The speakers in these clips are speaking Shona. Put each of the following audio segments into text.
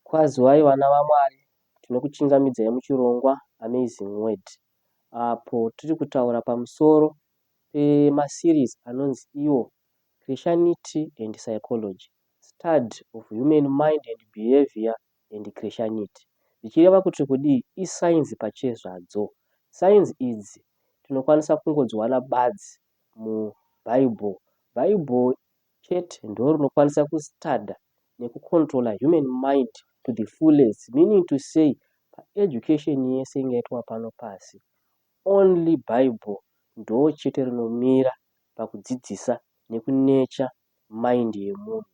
Kwaziwai vana vaMwari, tinokuchingamidzai muchirongwa Amazing Word apo tiri kutaura pamusoro pemaseries anonzi iwo Christianity and Psychology, Study of Human Mind and Behavior and Christianity. Zvichireva kuti kudii? Isainzi pachezvadzo. Sainzi idzi tinokwanisa kungodziwana badzi muBible. Bible chete ndorinokwanisa kustudy nekucontroller human mind to the fullest, meaning to say paeducation yese ingaitwa pano pasi, only Bible ndo chete rinomira pakudzidzisa nekunurture mind yemunhu.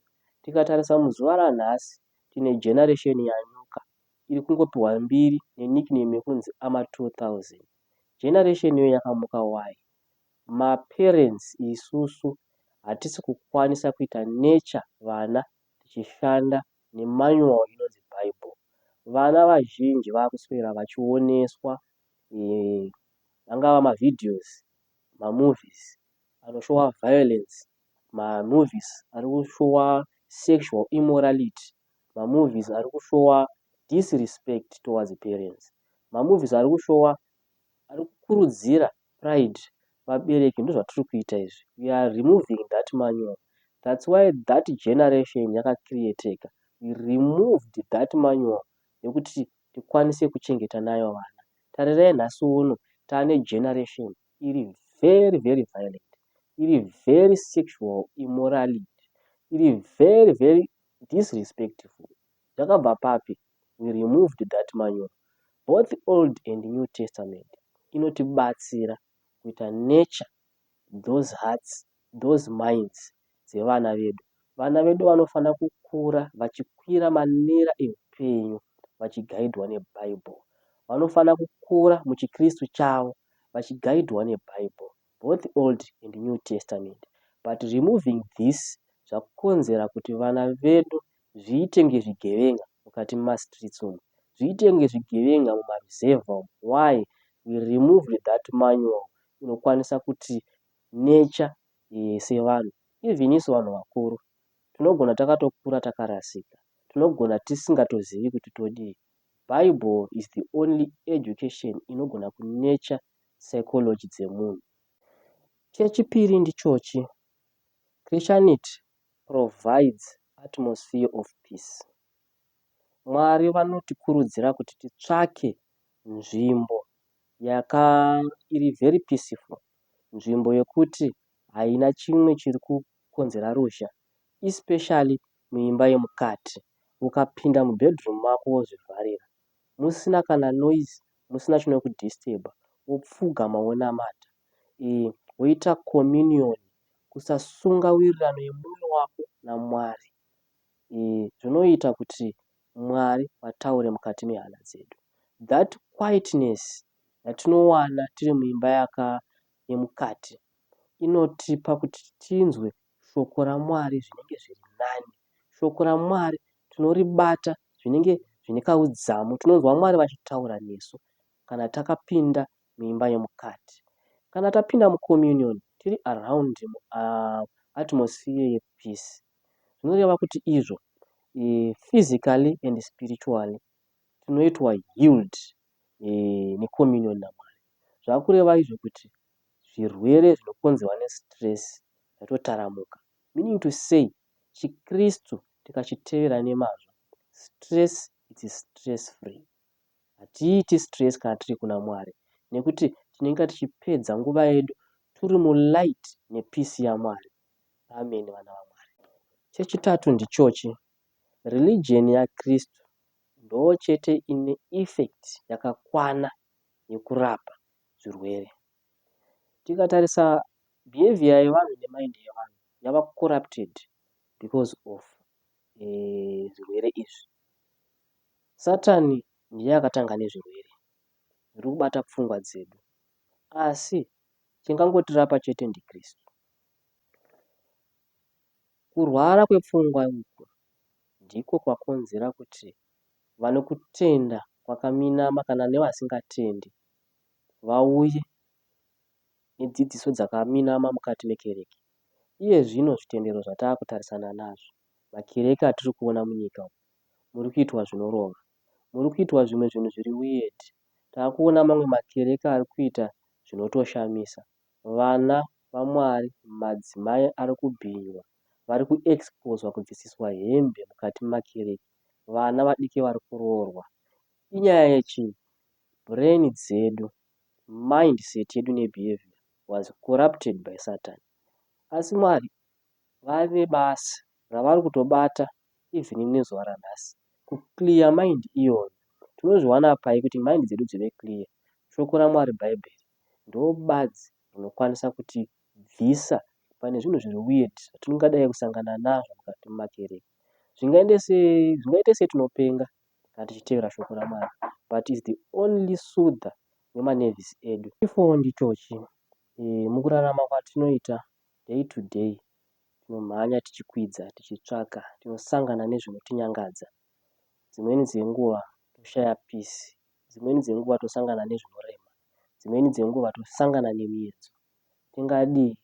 Tikatarisa muzuva ranhasi, tine generation yanyuka iri kungopiwa mbiri nenickname yekunzi ama2000. Generation iyoyo yakamuka why? Maparents isusu hatisi kukwanisa kuita nurture vana tichishanda nemanual inonzi Bible. Vana vazhinji vakuswera vachioneswa angava mavideos, mamovies anoshowa violence, mamovies ari kushowa sexual immorality, mamovies ari kushowa disrespect towards parents, mamovies ari kushowa ari kukurudzira pride. Vabereki, ndozvatiri kuita izvi. We are removing that manual. That's why that generation yakacreateka. We removed that manual nekuti tikwanise kuchengeta nayo vana. Tarirai, nhasi uno taane generation iri very very violent, iri very sexual immorality, iri very very disrespectful. Zvakabva papi? We removed that manual. Both Old and New Testament inotibatsira kuita nurture those hearts, those minds dzevana vedu. Vana vedu vanofanira kukura vachikwira manera eupenyu vachiguidwa neBhaibheri. Vanofanira kukura muchikristu chavo vachiguidwa neBhaibheri, both Old and New Testament. But removing this zvakonzera kuti vana vedu zviite kunge zvigevenga mukati memastreets umu, zviite kunge zvigevenga mumaruzevha umu. Why? We removed that manual inokwanisa kuti nurture sevanhu. Even isu vanhu vakuru tinogona takatokura takarasika, tinogona tisingatozivi kuti todii. Bible is the only education inogona kunurture psychology dzemunhu. Chechipiri ndichochi: Christianity provides atmosphere of peace. Mwari vanotikurudzira kuti titsvake nzvimbo yaka iri very peaceful, nzvimbo yekuti haina chimwe chiri kukonzera ruzha, especially muimba yemukati. Ukapinda mubedroom mako wozvivharira musina kana noise, musina chinokudisturba, wopfugama wonamata, woita communion, kusasunga wirirano yemwoyo wako naMwari. Zvinoita kuti Mwari vataure mukati mehana dzedu. That quietness yatinowana tiri muimba yemukati inotipa kuti tinzwe shoko raMwari zvinenge zviri nani. Shoko raMwari tinoribata zvinenge zvine kaudzamu. Tinonzwa Mwari vachitaura nesu kana takapinda muimba yemukati. Kana tapinda mucommunion tiri around atmosphere yepeace, zvinoreva kuti izvo physically and spiritually tinoitwa healed necommunion naMwari. Zvakureva izvo kuti zvirwere zvinokonzerwa nestress zvatotaramuka, meaning to say chikristu tikachitevera nemazvo, stress is stress free. Hatiiti stress kana tiri kuna Mwari nekuti tinenge tichipedza nguva yedu tiri mulight nepeace yaMwari. Amen, vana vaMwari. Chechitatu ndichochi: religion yaKristu ndo chete ine effect yakakwana yekurapa zvirwere. Tikatarisa behavior yevanhu nemind yevanhu yava corrupted because of zvirwere izvi. Satani ndiye akatanga nezvirwere zviri kubata pfungwa dzedu, asi chingangotirapa chete ndiKristu. Kurwara kwepfungwa uku ndiko kwakonzera kuti vane kutenda kwakaminama kana nevasingatendi vauye nedzidziso dzakaminama mukati mekereke. Iye zvino zvitendero zvataakutarisana nazvo, makereke atiri kuona munyika umu, Muri kuitwa zvinorova. Muri kuitwa zvimwe zvinhu zviri weird. Takuona mamwe makereke ari kuita zvinotoshamisa. Vana vaMwari madzimai ari kubhinywa. Vari kuexposwa kubvisiswa hembe mukati memakereke. Vana vadiki vari kuroorwa. Inyaya yechii? Brain dzedu, mindset yedu nebehavior was corrupted by Satan. Asi Mwari vane basa ravari kutobata even nezuva ranhasi kuclear mind iyoyo. Tinozviwana pai kuti mind dzedu dzive clear? Shoko raMwari Bhaibheri ndobadzi rinokwanisa kutibvisa pane zvinhu zviri weird zvatingadai kusangana nazvo mukati memakereke. Zvingaende sei, zvingaite setinopenga kana tichitevera shoko raMwari but is the only soother wemanerves edu. Chifo ndichochi e, mukurarama kwatinoita day to day tinomhanya tichikwidza tichitsvaka tinosangana nezvinotinyangadza dzimweni dzenguva toshaya peace dzimweni dzenguva tosangana nezvinorema dzimweni dzenguva tosangana nemiedzo tingadii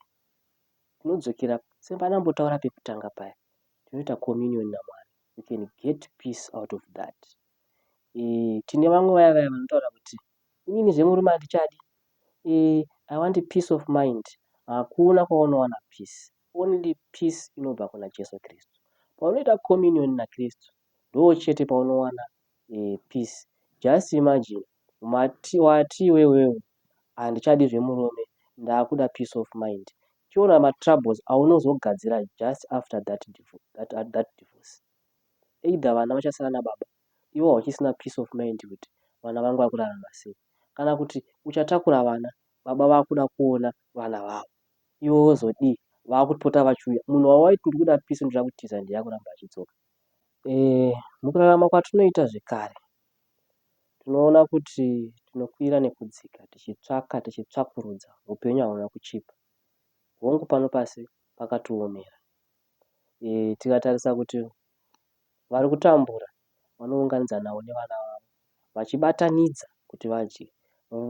tinodzokera sepandambotaura pekutanga paya tinoita communion naMwari we can get peace out of that e, tine vamwe vaya vaya vanotaura kuti inini zvemurume handichadi e, i want peace of mind hakuna kwaunowana peace only peace inobva kuna Jesu Kristu paunoita communion naKristu ndo chete paunowana e, peace just imagine mati wati iwewewe handichadi zvemurume ndaakuda peace of mind chiona matroubles aunozogadzira just after that, that, that divorce either vana vachasara nababa iwe hauchisina peace of mind kuti vana vangu vari kurarama sei kana kuti uchatakura vana baba vakuda kuona vana vavo iwe wozodii vakupota vachiuya munhu wawaiti ndikuda peace ndoda kutiza ndiye akuramba achidzoka e, mukurarama kwatinoita zvekare tinoona kuti tinokwira nekudzika tichitsvaka tichitsvakurudza upenyu hauna kuchipa hongu pano pasi pakatiomera e, tikatarisa kuti vari kutambura vanounganidza navo nevana vavo vachibatanidza kuti vadye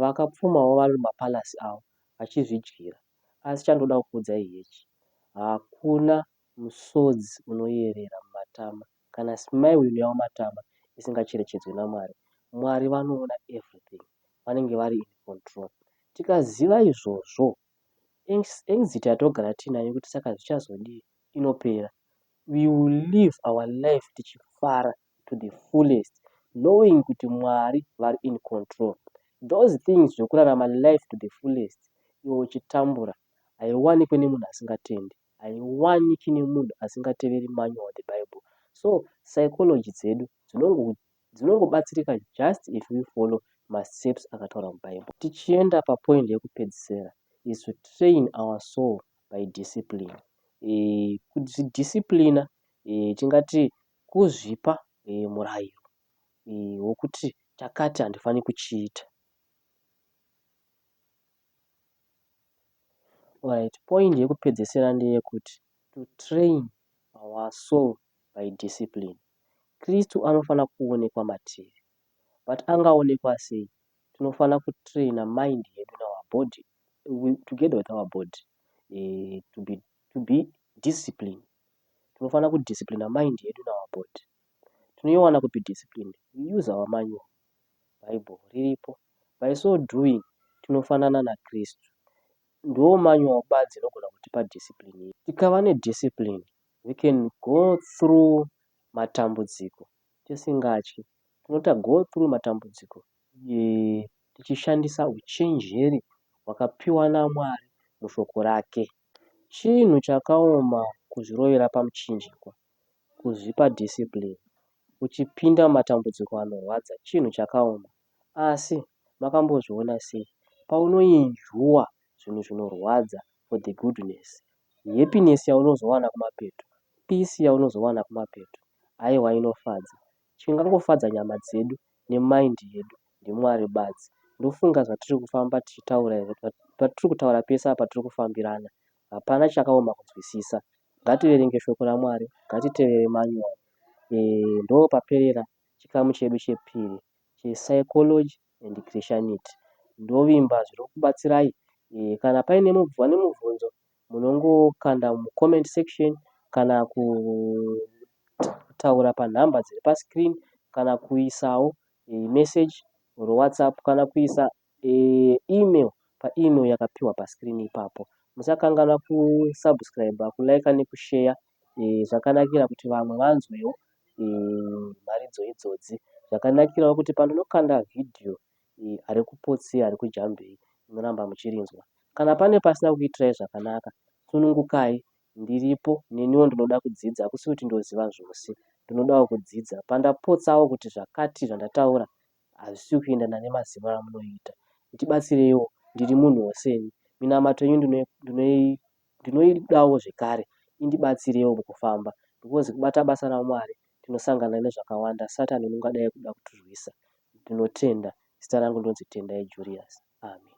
vakapfumawo vari mumapalasi avo vachizvidyira asi chandoda kukuudzai hechi hakuna musodzi unoyerera mumatama kana smile inouya mumatama isingacherechedzwi naMwari Mwari vanoona everything vanenge vari in control tikaziva izvozvo anxiety yatogara tiinayo kuti saka zvichazodii inopera we will live our life tichifara to the fullest knowing kuti Mwari vari in control those things zvekurarama life to the fullest iwe uchitambura haiwanikwi nemunhu asingatendi haiwaniki nemunhu asingateveri manual the bible so psychology dzedu dzinongobatsirika just if we follow masteps akataura mubible tichienda papoint yekupedzisira is to train our soul by discipline e, kuzvidisciplina e, tingati kuzvipa e, murayiro e, wokuti chakati handifani kuchiita right point yekupedzisira ndeyekuti to train our soul by discipline Kristu anofanira kuonekwa matiri but angaonekwa sei tinofanira kutraina mind yedu naour body together with our body uh, to be discipline tinofanira kudisciplina mind yedu naour body tinoiwana kupi discipline we use our manual bible riripo by so doing tinofanana naKristu ndo manual badzi inogona kutipa discipline tikava nediscipline we can go through matambudziko tisingatyi tinota go through matambudziko e, tichishandisa uchenjeri hwakapiwa naMwari mushoko rake chinhu chakaoma kuzvirovera pamuchinjikwa kuzvipa discipline uchipinda mumatambudziko anorwadza chinhu chakaoma asi makambozviona sei paunoenduwa zvinhu zvinorwadza for the goodness happiness yaunozowana kumapeto peace yaunozowana kumapeto aiwa inofadza chingangofadza nyama dzedu nemind yedu ndiMwari badzi ndofunga zvatiri kufamba tichitaura patiri kutaura pese apa tiri kufambirana hapana chakaoma kunzwisisa ngativerenge shoko raMwari ngatitevere manual e, ndo paperera chikamu chedu chepiri chepsychology and christianity ndovimba zviri kubatsirai e, kana paine vane mubvunzo munongokanda mucomment section kana kutaura panhamba dziri pascreen kana kuisawo message or WhatsApp kana kuisa email paemail yakapiwa pascreen ipapo. Musakanganwa kusubscriber, kulike nekushare. Zvakanakira kuti vamwe vanzwewo mharidzo idzodzi. Zvakanakirawo kuti pandinokanda vhidhiyo ari kupotsei ari kujambei munoramba muchirinzwa. Kana pane pasina kukuitirai zvakanaka sunungukai ndiripo neniwo ndinoda kudzidza hakusi kuti ndoziva zvose ndinodawo kudzidza. Pandapotsawo kuti zvakati zvandataura hazvisi kuenderana nemaziviro amunoita. Ndibatsireiwo ndiri munhuwo semi. Minamato yenyu ndinoidawo zvekare indibatsirewo mukufamba because kubata basa raMwari tinosangana nezvakawanda Satani unongadai kuda kutirwisa. Ndinotenda. Zita rangu ndonzi Tendai Julius. Amen.